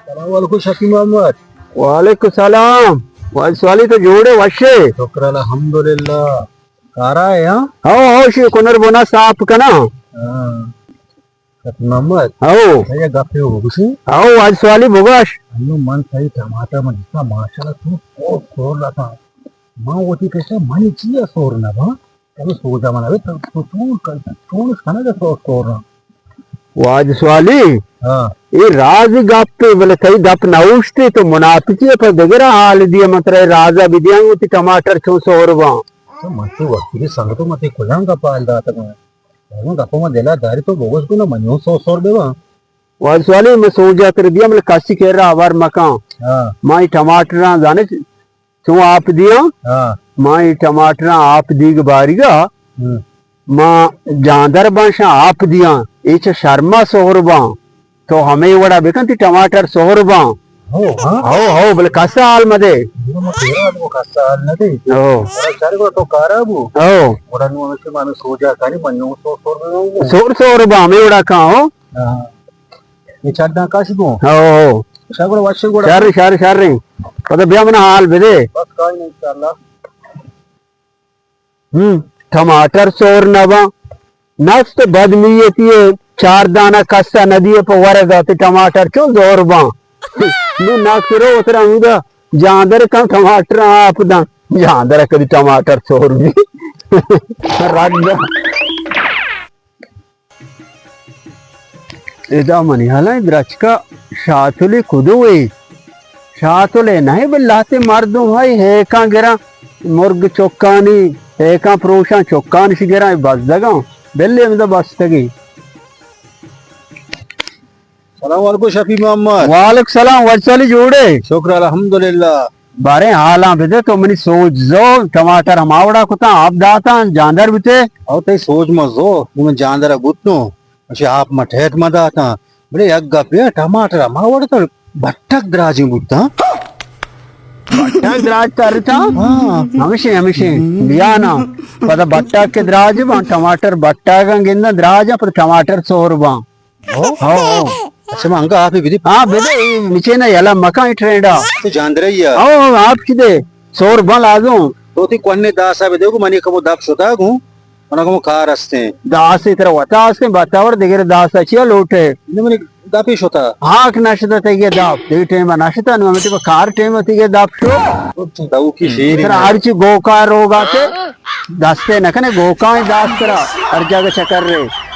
سلام علیکم شفیع محمد۔ وعلیکم سلام۔ واجہ سوالی، تو جوڑ ئے، وش ئے؟ شکر الحمدللہ۔ کارا ئے، ہاں؟ ہو، ہو، شی کنر بنا صاف کنا۔ ہاں۔ شفیع محمد۔ ہو۔ اے گپے ہو گوشی؟ ہو، واجہ سوالی بگش۔ انو من تئی ٹماٹر من دیتا، ماشاءاللہ تو سور سور لگا۔ من وتی پیسہ منی چیا سور نہ با؟ تئی سوجا من ابے تو، تو چون کن، چون کنگا سور سور نہ؟ واجہ سوالی، ہاں۔ اے راز گپ، بلے تئی دپ نہ اوشتے، تو منافقی ئے، پر دگرا حال دیے، من ترا اے رازا بدیاں، وتی ٹماٹر چون سور باں۔ تو من تئی وقتی کے سنگتو، من تئی کجام گپ حال داتا؟ من گپ من دلا داری، تو بگوش گنا، من یوں سور سور بباں۔ واجہ سوالی، من سوجا تر دیاں، بلے کسی کرا ہبر مکن۔ ہاں۔ من اے ٹماٹراں زانے چون آپ دیاں؟ ہاں۔ ما اے ٹماٹراں آپ دیگ باریگا، ہم۔ ما جاندر باں شاں آپ دیاں، اے چہ شرما سہر باں۔ تو ہمے وڑا بکن، تئی ٹماٹر سہر باں۔ ہو، ہاں؟ ہو، ہو، بلے کسا حال مدے۔ ما تیرا آدمو کسا حال نہ دے۔ ہو۔ بڑا چارے گڑا تو کارا بو۔ ہو۔ گڑا نو ہمشے ما ہمے سوجا کاری، من نو سو سو روپے ہوں۔ سور سور باں، ہمے وڑا کاں ہو۔ ہاں۔ اے چڈاں کش گوں۔ ہو، ہو۔ شر گڑا وش گڑا۔ شر، شر، شر۔ پدا بیا منا حال بدے۔ بس کائیں انشاءاللہ۔ ہم، ٹماٹر سور نہ باں۔ نفس تو بدنیتی ئے، چار دانہ کسا ندیے پہ ورگا، تئی ٹماٹر چون زور باں۔ نو نفس رو اترا ہمودا جاندر کن ٹماٹر آپ داں۔ جاندر کدی ٹماٹر سور بی۔ رگ۔ ادا منی حالاں درچکا شاتلے کدوے؟ شاتلے نہ، بلے لہتے مردم ہئی ہیکاں گراں، مرگ چکانی ہیکاں پروشاں، چکانش گراں بزدگاں، بلے ہمدا بستگی۔ سلام علیکم شفیع محمد۔ وعلیکم سلام، واجہ سوالی جوڑ ئے؟ شکر الحمدللہ۔ باریں حالاں بدے، تو منی سوج زو، ٹماٹر ہما وڑا کتاں، آپ داتاں، جاندر بوتے۔ او تئی سوج ما زو، من جاندر بوتوں، اچھا آپ ما ٹھیٹ ما داتاں۔ بلے یک گپے، ٹماٹر ہما وڑا تو بٹک دراجیں بوتاں۔ بٹک دراج ترتاں؟ ہاں۔ ہمشی، ہمشی، بیا نا۔ پدا بٹک کے دراج باں، ٹماٹر بٹک گنداں دراج، پدا ٹماٹر سور باں۔ ہو؟ ہو، ہو۔ اچھا، من انگا آپ بدی۔ ہاں، بدے، اے مچے نا یلا مکان اے ٹرینڈا۔ تو جاندرے یا؟ ہو، ہو، آپ کی دے۔ سور بن لازم۔ تو تی کونے داسا بدے گو، منی کمو دپ شتا گو۔ منا کمو کار استیں۔ داسے ترا وتا استیں، بتاور دگر داسا چیا لوٹے؟ نہ، منی دپی شتا۔ ہاک نشتا تیگے دپ، دی ٹیم نشتا، نو ہمیں کار ٹیم تیگے دپ شو۔ تو کی شیر ترا ہرچی گوکار روگا تے دستے نکنے، گوکاں داس ترا ہر جگہ چکر رے۔